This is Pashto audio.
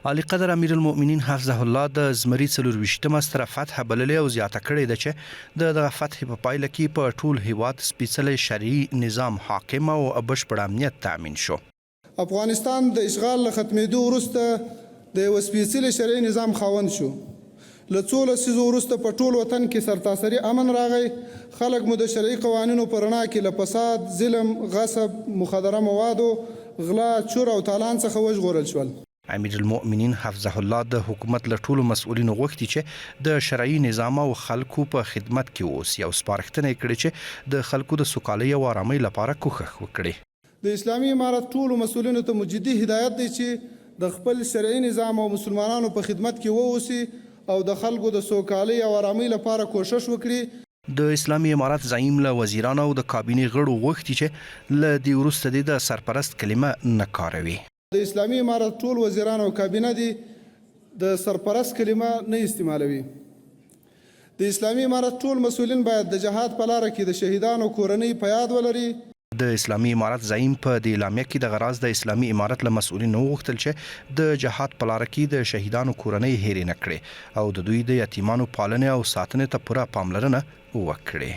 عالیقدر امیرالمؤمنین حفظه الله د زمري 24 مه ستره فتح بللې او زیاته کړې ده چې د دغه فتحې په پایله کې په ټول هیواد سپیڅلی شرعي نظام حاکم او بشپړ امنیت تأمین شو. افغانستان د اشغال له ختمېدو وروسته د یوه سپېڅلي شرعي نظام خاوند شو. له څو لسیزو وروسته په ټول وطن کې سرتاسري امن راغی، خلک مو د شرعي قوانینو په رڼا کې له فساد، ظلم، غصب، مخدره موادو، غلا، چور او تالان څخه وژغورل شول. امیرالمؤمنین حفظه الله د حکومت له ټولو مسؤلینو غوښتي چې د شرعي نظام او خلکو په خدمت کې واوسي او سپارښتنه یې کړې چې د خلکو د سوکالۍ او آرامۍ لپاره کوښښ وکړي. د اسلامي امارت ټولو مسؤلینو ته مو جدي هدایت دی چې د خپل شرعي نظام او مسلمانانو په خدمت کې واوسي او د خلکو د سوکالۍ او آرامۍ لپاره کوښښ وکړي. د اسلامي امارت زعیم له وزیرانو او د کابینې غړو غوښتي چې له دې وروسته دې د سرپرست کلمه نه کاروي. د اسلامي امارت ټول وزیران او کابینه دې د سرپرست کلمه نه استعمالوي. د اسلامي امارت ټول مسؤلین باید د جهاد په لاره کې د شهیدانو کورنۍ په یاد ولري. د اسلامي امارت زعیم په دې اعلامیه کې دغه راز د اسلامي امارت له مسؤلینو وغوښتل چې د جهاد په لاره کې د شهیدانو کورنۍ هېرې نه کړي او د دوی د یتیمانو پالنې او ساتنې ته پوره پاملرنه وکړي.